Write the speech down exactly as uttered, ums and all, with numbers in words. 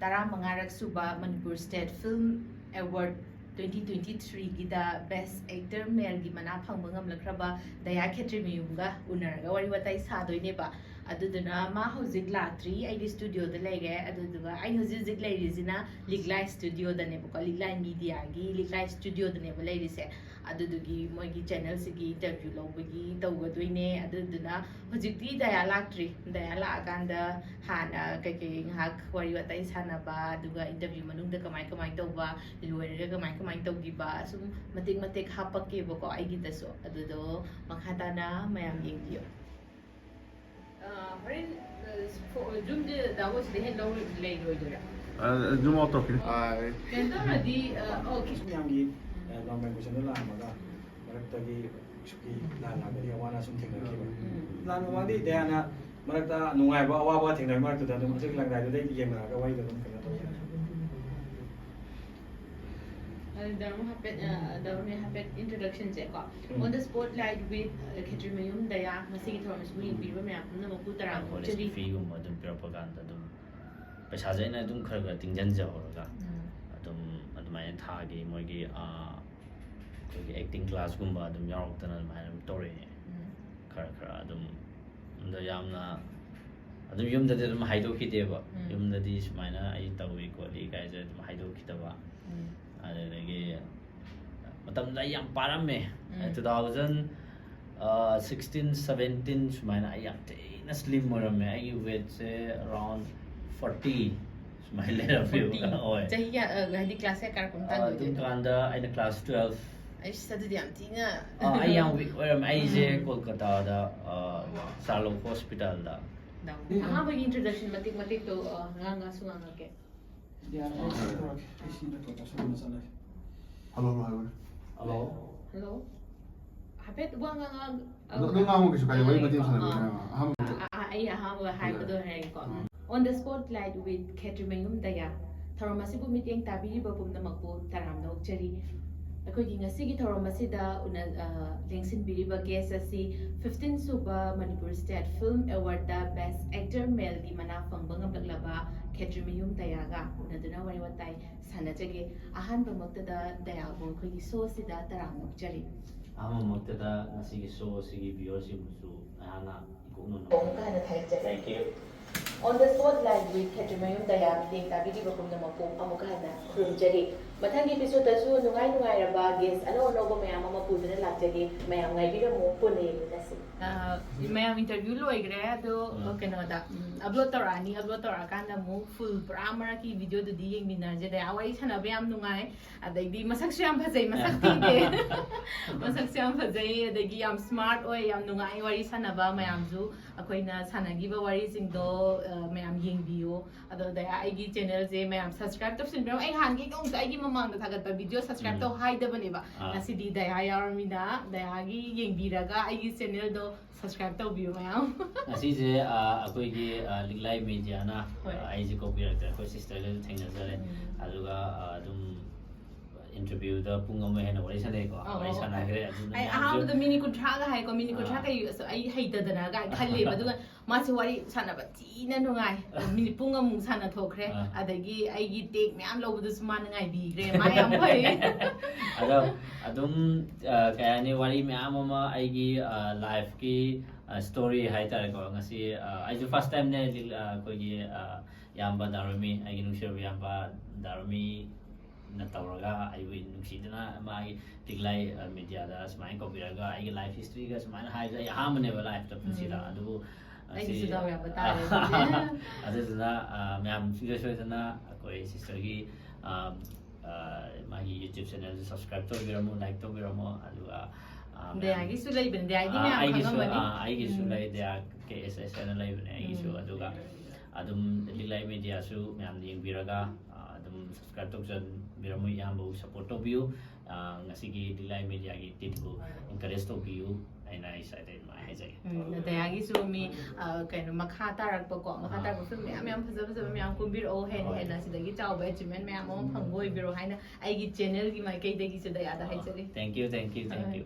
ꯇꯔꯥꯃꯉꯥꯔꯛ ꯁꯨꯕ Manipur state film award twenty twenty ꯊ꯭ꯔꯤꯒꯤꯗ best actor ꯃꯦꯜꯒꯤ ꯃꯅꯥ ꯐꯪꯕ ꯉꯝꯂꯛꯈ꯭ꯔꯕ ꯗꯌꯥ ꯈꯦꯇ꯭ꯔꯤꯃꯌꯨꯝꯒ ꯎꯅꯔꯒ ꯋꯥꯔꯤ ꯋꯥꯇꯥꯏ ꯁꯥꯗꯣꯏꯅꯦꯕ꯫ ꯑꯗꯨꯗꯨꯅ ꯃꯥ ꯍꯧꯖꯤꯛ ꯂꯥꯛꯇ꯭ꯔꯤ, ꯑꯩꯒꯤ ꯁ꯭ꯇꯨꯗꯤꯑꯣꯗ ꯂꯩꯔꯦ꯫ ꯑꯗꯨꯗꯨꯒ ꯑꯩꯅ ꯍꯧꯖꯤꯛ ꯍꯧꯖꯤꯛ ꯂꯩꯔꯤꯁꯤꯅ ꯂꯤꯛꯂꯥꯏ ꯁ꯭ꯇꯨꯗꯤꯑꯣꯗꯅꯦꯕꯀꯣ, ꯂꯤꯛꯂꯥꯏ ꯃꯤꯗꯤꯌꯥꯒꯤ ꯂꯤꯛꯂꯥꯏ ꯁ꯭ꯇꯨꯗꯤꯑꯣꯗꯅꯦꯕ ꯂꯩꯔꯤꯁꯦ꯫ ꯑꯗꯨꯗꯨꯒꯤ ꯃꯣꯏꯒꯤ ꯆꯦꯅꯦꯜꯁꯤꯒꯤ ꯏꯟꯇꯔꯚ꯭ꯌꯨ ꯂꯧꯕꯒꯤ ꯇꯧꯒꯗꯣꯏꯅꯦ꯫ ꯑꯗꯨꯗꯨꯅ ꯍꯧꯖꯤꯛꯇꯤ ꯗꯌꯥ ꯂꯥꯛꯇ꯭ꯔꯤ꯫ ꯗꯌꯥ ꯂꯥꯛꯑꯀꯥꯟꯗ ꯍꯥꯟꯅ ꯀꯩꯀꯩ ꯉꯥꯏꯍꯥꯛ ꯋꯥꯔꯤ ꯋꯥꯇꯥꯏ ꯁꯥꯟꯅꯕ, ꯑꯗꯨꯒ ꯏꯟꯇꯔꯚ꯭ꯌꯨ ꯃꯅꯨꯡꯗ ꯀꯃꯥꯏ ꯀꯃꯥꯏ ꯇꯧꯕ, ꯂꯣꯏꯔꯒ ꯀꯃꯥꯏ ꯀꯃꯥꯏ ꯇꯧꯈꯤꯕ, ꯁꯨꯝ ꯃꯇꯦꯛ ꯃꯇꯦꯛ ꯍꯥꯞꯄꯛꯀꯦꯕꯀꯣ ꯑꯩꯒꯤꯗꯁꯨ꯫ ꯑꯗꯨꯗꯣ ꯃꯈꯥ ꯇꯥꯅ ꯃꯌꯥꯝ ꯌꯦꯡꯕꯤꯌꯨ꯫ ꯑ, ꯍꯣꯔꯦꯟ, ꯑ, ꯐꯣ-, ꯌꯨꯝꯗ ꯗꯥ ꯍꯣꯏ ꯁꯤꯗ ꯍꯦꯛ ꯂꯧꯔ-, ꯂꯩꯔꯣꯏꯗꯣꯏꯔꯥ? ꯑ, ꯖꯨꯝ ꯑꯥꯎꯠ ꯇꯧꯔꯛꯀꯦ꯫ ꯑꯥꯏ꯫ ꯀꯩꯅꯣ ꯇꯧꯔꯗꯤ, ꯑ, ꯑꯣ, ꯈꯤ- ꯃꯌꯥꯝꯒꯤ, ꯑ, ꯂꯥꯎ ꯃꯌꯥꯝ ꯀꯣꯏꯁꯟꯗꯣ ꯂꯥꯛꯑꯝꯃꯒ ꯃꯔꯛꯇꯒꯤ ꯁꯨꯀꯤ ꯂꯥꯟ ꯂꯥꯛꯄꯗꯒꯤ ꯑꯋꯥ ꯑꯅꯥ ꯁꯨꯝ ꯊꯦꯡꯅꯈꯤꯕ꯫ ꯎꯝ꯫ ꯂꯥꯟ ꯃꯃꯥꯡꯗꯤ ꯗꯌꯥꯅ ꯃꯔꯛꯇ ꯅꯨꯡꯉꯥꯏꯕ ꯑꯋꯥꯕ ꯊꯦꯡꯅꯕ ꯃꯔꯛꯇꯨꯗ ꯑꯗꯨꯝ ꯑꯗꯨꯒꯤ ꯂꯪꯗꯥꯏꯗꯨꯗꯩ ꯌꯦꯡꯅꯔꯒ ꯋꯥꯔꯤꯗꯣ ꯑꯗꯨꯝ ꯀꯩꯅꯣ ꯇꯧꯕ ꯌꯥꯏ꯫ ꯑꯗꯨꯗ ꯑꯃꯨꯛ ꯍꯥꯏꯐꯦꯠ, ꯑ, ꯗꯥ ꯔꯣꯃꯦ ꯍꯥꯏꯐꯦꯠ introduction ꯁꯦ ꯀꯣ꯫ ꯎꯝ꯫ On the Spotlight with, ꯑ, ꯈꯦꯇ꯭ꯔꯤꯃꯌꯨꯝ ꯗꯌꯥ꯫ ꯉꯁꯤꯒꯤ ꯊꯧꯔꯝ ꯑꯁꯤꯕꯨ ꯌꯦꯡꯕꯤꯔꯤꯕ ꯃꯌꯥꯝ ꯄꯨꯝꯅꯃꯛꯄꯨ ꯇꯔꯥꯝꯅ ꯀꯣꯂꯦꯖꯀꯤ ꯑꯣꯛꯆꯔꯤ꯫ ꯐꯤꯒꯨꯝꯕ ꯑꯗꯨꯝ ꯄꯤꯔꯛꯄ ꯀꯥꯟꯗ ꯑꯗꯨꯝ ꯄꯩꯁꯥꯁꯦ ꯑꯩꯅ ꯑꯗꯨꯝ ꯈꯔ ꯈꯔ ꯇꯤꯡꯁꯤꯟꯖꯍꯧꯔꯒ ꯎꯝ꯫ ꯑꯗꯨꯝ ꯑꯗꯨꯃꯥꯏꯅ ꯊꯥꯒꯤ ꯃꯣꯏꯒꯤ, ꯑ, ꯑꯩꯈꯣꯏꯒꯤ acting class ꯀꯨꯝꯕ ꯑꯗꯨꯝ ꯌꯥꯎꯔꯛꯇꯅ ꯑꯗꯨꯃꯥꯏꯅ ꯑꯗꯨꯝ ꯇꯧꯔꯛꯑꯦ꯫ ꯎꯝ꯫ ꯈꯔ ꯈꯔ ꯑꯗꯨꯝ, ꯑꯗꯣ ꯌꯥꯝꯅ ꯑꯗꯨꯝ ꯌꯨꯝꯗꯗꯤ ꯑꯗꯨꯝ ꯍꯥꯏꯗꯣꯛꯈꯤꯗꯦꯕ꯫ ꯎꯝ꯫ ꯌꯨꯝꯗꯗꯤ ꯁꯨꯃꯥꯏꯅ ꯑꯩ ꯇꯧꯏ ꯈꯣꯠꯂꯤ ꯀꯥꯏꯁꯦ ꯑꯗꯨꯝ ꯍꯥꯏꯗꯣꯛꯈꯤꯗꯕ꯫ ꯎꯝ꯫ ꯑꯗꯨꯗꯒꯤ ꯃꯇꯝꯗ ꯑꯩ ꯌꯥꯝ ꯄꯥꯔꯝꯃꯦ꯫ ꯎꯝ꯫ Two thousand, ꯑ, sixteen, seventeen ꯁꯨꯃꯥꯏꯅ ꯑꯩ ꯌꯥꯝ ꯊꯤꯅ slim ꯑꯣꯏꯔꯝꯃꯦ꯫ ꯑꯩꯒꯤ weightꯁꯦ around forty ꯁꯨꯃꯥꯏꯅ ꯂꯩꯔꯝꯃꯦꯕ꯫ Forty? ꯍꯣꯏ꯫ ꯆꯍꯤ ꯀꯌꯥ, ꯑ, ꯍꯥꯏꯗꯤ class ꯀꯌꯥ ꯀꯥꯔꯛꯄ ꯑ, ꯃꯇꯥꯡꯗ ꯑꯗꯨꯝ ꯑꯣꯏꯗꯣꯏꯅꯣ? ꯀꯥꯟꯗ ꯑꯩꯅ class twelve꯫ ꯑꯩꯁ, ꯑꯗꯨꯗꯤ ꯌꯥꯝ ꯊꯤꯅ ꯑ, ꯑꯩ ꯌꯥꯝ weak ꯑꯣꯏꯔꯝꯃꯦ꯫ ꯑꯩꯁꯦ ꯎꯝ꯫ ꯀꯣꯜꯀꯇꯥꯗ, ꯑ, ꯆꯥꯔꯂꯣꯛ ꯍꯣꯁꯄꯤꯇꯥꯜꯗ꯫ ꯑꯍꯥꯟꯕꯒꯤ introduction ꯃꯇꯦꯛ ꯃꯇꯦꯛꯇꯣ, ꯑ, ꯉꯥꯡ-, ꯉꯥꯡꯁꯨ ꯉꯥꯡꯉꯛꯀꯦ꯫ ꯌꯥꯔꯦ, ꯑꯩ ꯁꯤꯗ ꯇꯧꯔꯛꯀꯦ꯫ ꯑꯩ ꯁꯤꯗ ꯇꯧꯔꯛꯀꯦ, ꯑꯁꯣꯝꯗ ꯆꯠꯂꯒꯦ꯫ Hello, hello, hello. Hello. Hello. ꯍꯥꯏꯐꯦꯠ ꯋꯥ ꯉꯥꯡ-, ꯉꯥꯡ-, ꯑꯗꯨ, ꯑꯗꯨꯝ ꯉꯥꯡꯉꯣ, ꯀꯩꯁꯨ ꯀꯥꯏꯗꯦ, ꯋꯥꯔꯤ ꯃꯇꯦꯛ ꯑꯃ ꯁꯥꯟꯅꯕꯤꯌꯨ꯫ ꯑꯥ, ꯑꯍꯥꯟꯕ ꯑꯥ, ꯑꯥ, ꯑꯩ ꯑꯍꯥꯟꯕ ꯍꯥꯏꯕꯗꯣ ꯍꯥꯏꯔꯒꯦꯀꯣ꯫ ꯎꯝ꯫ On the Spotlight with ꯈꯦꯇ꯭ꯔꯤꯃꯌꯨꯝ ꯗꯌꯥ꯫ ꯊꯧꯔꯝ ꯑꯁꯤꯕꯨ ꯃꯤꯠꯌꯦꯡ ꯇꯥꯕꯤꯔꯤꯕ ꯄꯨꯝꯅꯃꯛꯄꯨ ꯇꯔꯥꯝꯅ ꯑꯣꯛꯆꯔꯤ꯫ ꯑꯩꯈꯣꯏꯒꯤ ꯉꯁꯤꯒꯤ ꯊꯧꯔꯝ ꯑꯁꯤꯗ ꯎꯅ-, ꯑ, ꯂꯦꯡꯁꯤꯟꯕꯤꯔꯤꯕ guest ꯑꯁꯤ fifteen ꯁꯨꯕ Manipur State Film Awardꯇ Best Actor Maleꯒꯤ ꯃꯅꯥ ꯐꯪꯕ ꯉꯝꯂꯛꯂꯕ ꯈꯦꯇ꯭ꯔꯤꯃꯌꯨꯝ ꯗꯌꯥꯒ ꯎꯅꯗꯨꯅ ꯋꯥꯔꯤ ꯋꯥꯇꯥꯏ ꯁꯥꯟꯅꯖꯒꯦ꯫ ꯑꯍꯥꯟꯕꯃꯛꯇꯗ ꯗꯌꯥꯕꯨ ꯑꯩꯈꯣꯏꯒꯤ ꯁꯣ ꯑꯁꯤꯗ ꯇꯔꯥꯝꯅ ꯑꯣꯛꯆꯔꯤ꯫ ꯑꯍꯥꯟꯕꯃꯛꯇꯗ ꯉꯁꯤꯒꯤ ꯁꯣ ꯑꯁꯤꯒꯤ ꯚꯤꯌꯨꯋꯔꯁꯤꯡꯕꯨꯁꯨ ꯑꯩꯍꯥꯛꯅ ꯏꯀꯣꯛ ꯅꯣꯟꯅ ꯑꯃꯨꯛꯀ ꯍꯟꯅ ꯊꯥꯒꯠꯆꯔꯤ꯫ Thank you. On the Spotlight with ꯈꯦꯇ꯭ꯔꯤꯃꯌꯨꯝ ꯗꯌꯥ ꯃꯤꯠꯌꯦꯡ ꯇꯥꯕꯤꯔꯤꯕ ꯄꯨꯝꯅꯃꯛꯄꯨ ꯑꯃꯨꯛꯀ ꯍꯟꯅ ꯈꯨꯔꯨꯝꯖꯔꯤ꯫ ꯃꯊꯪꯒꯤ episodeꯇꯁꯨ ꯅꯨꯡꯉꯥꯏ ꯅꯨꯡꯉꯥꯏꯔꯕ guest ꯑꯅꯧ ꯑꯅꯧꯕ ꯃꯌꯥꯝ ꯑꯃ ꯄꯨꯗꯨꯅ ꯂꯥꯛꯆꯒꯦ꯫ ꯃꯌꯥꯝ ꯉꯥꯏꯕꯤꯔꯝꯃꯨ, ꯄꯨꯟꯅ ꯌꯦꯡꯃꯤꯟꯅꯁꯤ꯫ ꯑ, ꯃꯌꯥꯝ interview ꯂꯣꯏꯈ꯭ꯔꯦ, ꯑꯗꯣ ꯎꯝ. ꯀꯩꯅꯣꯗ, ꯎꯝ, upload ꯇꯧꯔꯛꯑꯅꯤ꯫ Upload ꯇꯧꯔꯛꯑꯀꯥꯟꯗ ꯑꯃꯨꯛ full ꯄꯨꯔꯥ ꯃꯔꯛꯀꯤ videoꯗꯨꯗꯤ ꯌꯦꯡꯃꯤꯟꯅꯔꯁꯦ꯫ ꯗꯌꯥ ꯋꯥꯔꯤ ꯁꯥꯟꯅꯕ ꯌꯥꯝ ꯅꯨꯡꯉꯥꯏ, ꯑꯗꯩꯗꯤ ꯃꯁꯛꯁꯨ ꯌꯥꯝ ꯐꯖꯩ, ꯃꯁꯛ ꯊꯤꯗꯦ꯫ ꯃꯁꯛꯁꯨ ꯌꯥꯝ ꯐꯖꯩ, ꯑꯗꯒꯤ ꯌꯥꯝ smart ꯑꯣꯏ, ꯌꯥꯝ ꯅꯨꯡꯉꯥꯏ ꯋꯥꯔꯤ ꯁꯥꯟꯅꯕ꯫ ꯃꯌꯥꯝꯁꯨ ꯑꯩꯈꯣꯏꯅ ꯁꯥꯟꯅꯈꯤꯕ ꯋꯥꯔꯤꯁꯤꯡꯗꯣ, ꯑ, ꯃꯌꯥꯝ ꯌꯦꯡꯕꯤꯌꯨ꯫ ꯑꯗꯣ ꯗꯌꯥ ꯑꯩꯒꯤ channelꯁꯦ ꯃꯌꯥꯝ subscribe ꯇꯧꯁꯤꯟꯕꯤꯔꯝꯃꯣ꯫ ꯑꯩ ꯅꯍꯥꯟꯒꯩ ꯅꯣꯡꯃꯇ ꯑꯩꯒꯤ ꯃꯃꯥꯡꯗ ꯊꯥꯒꯠꯄ video subscribe ꯎꯝ. ꯇꯧ ꯍꯥꯏꯗꯕꯅꯦꯕ꯫ ꯑꯥ. ꯉꯁꯤꯗꯤ ꯗꯌꯥ ꯌꯥꯎꯔꯃꯤꯅ ꯗꯌꯥꯒꯤ ꯌꯦꯡꯕꯤꯔꯒ ꯑꯩꯒꯤ channelꯗꯣ subscribe ꯇꯧꯕꯤꯌꯨ ꯃꯌꯥꯝ꯫ ꯉꯁꯤꯁꯦ, ꯑ, ꯑꯩꯈꯣꯏꯒꯤ, ꯑ, ꯂꯤꯛꯂꯥꯏ ꯃꯦꯗꯤꯌꯥꯅ, ꯍꯣꯏ. ꯑ, ꯑꯩꯁꯦ ꯀꯧꯕꯤꯔꯛꯇꯅ ꯑꯩꯈꯣꯏ sisterꯒꯁꯨ ꯊꯦꯡꯅꯖꯔꯦ꯫ ꯎꯝ. ꯑꯗꯨꯒ, ꯑ, ꯑꯗꯨꯝ interviewꯗ ꯄꯨꯡ ꯑꯃ ꯍꯦꯟꯅ ꯋꯥꯔꯤ ꯁꯥꯟꯅꯩꯀꯣ꯫ ꯑꯧ, ꯋꯥꯔꯤ ꯑꯧ. ꯁꯥꯟꯅꯈ꯭ꯔꯦ꯫ ꯑꯗꯨꯅ ꯑꯩ ꯃꯌꯥꯝꯁꯨ ꯑꯍꯥꯟꯕꯗ minute ꯀꯨꯟꯊ꯭ꯔꯥꯒ ꯍꯥꯏꯀꯣ, minute ꯀꯨꯟꯊ꯭ꯔꯥ ꯑꯥ. ꯀꯩ ꯑꯁ, ꯑꯩ ꯍꯩꯇꯗꯅ ꯀꯥꯏ ꯈꯜꯂꯦꯕ꯫ ꯑꯗꯨꯒ ꯃꯥꯁꯦ ꯋꯥꯔꯤ ꯁꯥꯟꯅꯕ ꯊꯤꯅ ꯅꯨꯡꯉꯥꯏ꯫ Minute ꯄꯨꯡ ꯑꯃꯃꯨꯛ ꯁꯥꯟꯅꯊꯣꯛꯈ꯭ꯔꯦ꯫ ꯑꯥ. ꯑꯗꯒꯤ ꯑꯩꯒꯤ take ꯃꯌꯥꯝ ꯂꯧꯕꯗꯨꯁꯨ ꯃꯥꯅ ꯉꯥꯏꯕꯤꯈ꯭ꯔꯦ꯫ ꯃꯥ ꯌꯥꯝ ꯐꯩ꯫ ꯑꯗꯣ ꯑꯗꯨꯝ, ꯑ, ꯀꯩ ꯍꯥꯏꯅꯤ, ꯋꯥꯔꯤ ꯃꯌꯥꯝ ꯑꯃ ꯑꯩꯒꯤ, ꯑ, lifeꯀꯤ, ꯑ, story ꯍꯥꯏꯇꯥꯔꯦꯀꯣ꯫ ꯉꯁꯤ, ꯑ, ꯑꯩꯁꯨ first timeꯅꯦ ꯂꯤꯛ-, ꯑ, ꯑꯩꯈꯣꯏꯒꯤ, ꯑ, ꯏꯌꯥꯝꯕ ꯗꯥꯔꯣꯃꯤ, ꯑꯩꯒꯤ ꯅꯨꯡꯁꯤꯔꯕ ꯏꯌꯥꯝꯕ ꯗꯥꯔꯣꯃꯤꯅ ꯇꯧꯔꯒ ꯑꯩꯕꯨ ꯅꯨꯡꯁꯤꯗꯅ ꯃꯥꯒꯤ ꯂꯤꯛꯂꯥꯏ, ꯑ, ꯃꯦꯗꯤꯌꯥꯗ ꯁꯨꯃꯥꯏꯅ ꯀꯧꯕꯤꯔꯒ ꯑꯩꯒꯤ life historyꯒ ꯁꯨꯃꯥꯏꯅ ꯍꯥꯏꯕꯁꯦ ꯑꯩ ꯑꯍꯥꯟꯕꯅꯦꯕ lifeꯇ ꯄꯨꯟꯁꯤꯗ꯫ ꯎꯝ. ꯑꯗꯨꯕꯨ ꯑꯩꯒꯤꯁꯨ ꯉꯁꯤ ꯗꯥꯎ ꯌꯥꯕ ꯇꯥꯔꯦ꯫ ꯑꯗꯨꯗꯨꯅ, ꯑ, ꯃꯌꯥꯝ ꯁꯨꯡꯁꯣꯏ ꯁꯣꯏꯗꯅ ꯑꯩꯈꯣꯏ sisterꯒꯤ, ꯑ, ꯑ, ꯃꯥꯒꯤ YouTube channelꯁꯦ subscribe ꯇꯧꯕꯤꯔꯝꯃꯣ, like ꯇꯧꯕꯤꯔꯝꯃꯣ꯫ ꯑꯗꯨꯒ, ꯑ, ꯃꯌꯥꯝ ꯗꯌꯥꯒꯤꯁꯨ ꯂꯩꯕꯅꯦ, ꯗꯌꯥꯒꯤ ꯑ, ꯃꯌꯥꯝ ꯑꯩꯒꯤꯁꯨ, ꯈꯪꯉꯝꯃꯅꯤ꯫ ꯑ, ꯑꯩꯒꯤꯁꯨ ꯎꯝ. ꯂꯩ, ꯗꯌꯥ ꯀꯦ ꯑꯦꯁ ꯑꯦꯁ ꯍꯥꯏꯅ ꯂꯩꯕꯅꯦ ꯑꯩꯒꯤꯁꯨ꯫ ꯎꯝ. ꯑꯗꯨꯒ ꯑꯗꯨꯝ ꯂꯤꯛꯂꯥꯏ ꯃꯦꯗꯤꯌꯥꯁꯨ ꯃꯌꯥꯝꯅ ꯌꯦꯡꯕꯤꯔꯒ, ꯑ, ꯑꯗꯨꯝ subscribe ꯇꯧꯖꯟꯕꯤꯔꯝꯃꯨ, ꯏꯌꯥꯝꯕꯕꯨ support ꯇꯧꯕꯤꯌꯨ꯫ ꯑ, ꯉꯁꯤꯒꯤ ꯂꯤꯛꯂꯥꯏ ꯃꯦꯗꯤꯌꯥꯒꯤ teamꯕꯨ encourage ꯇꯧꯕꯤꯌꯨ ꯍꯥꯏꯅ ꯑꯩ ꯁ꯭ꯋꯥꯏꯗ ꯑꯗꯨꯃꯥꯏꯅ ꯍꯥꯏꯖꯒꯦ꯫ ꯎꯝ, ꯗꯌꯥꯒꯤꯁꯨ ꯃꯤ, ꯑ, ꯀꯩꯅꯣ, ꯃꯈꯥ ꯇꯥꯔꯛꯄꯀꯣ, ꯃꯈꯥ ꯑꯥ. ꯇꯥꯔꯛꯄ film ꯃꯌꯥꯝ ꯃꯌꯥꯝ ꯐꯖ ꯐꯖꯕ ꯃꯌꯥꯝ ꯀꯨꯝꯕꯤꯔꯛꯑꯣ, ꯍꯦꯟꯅ ꯍꯣꯏ. ꯍꯦꯟꯅ ꯁꯤꯗꯒꯤ ꯆꯥꯎꯕ achievement ꯃꯌꯥꯝ ꯑꯃ ꯐꯪꯕ ꯑꯣꯏꯕꯤꯔꯣ ꯍꯥꯏꯅ ꯑꯩꯒꯤ channelꯒꯤ ꯃꯥꯏꯀꯩꯗꯒꯤꯁꯨ ꯗꯌꯥꯗ ꯍꯥꯏꯖꯔꯤ꯫ Thank you, thank you, thank you.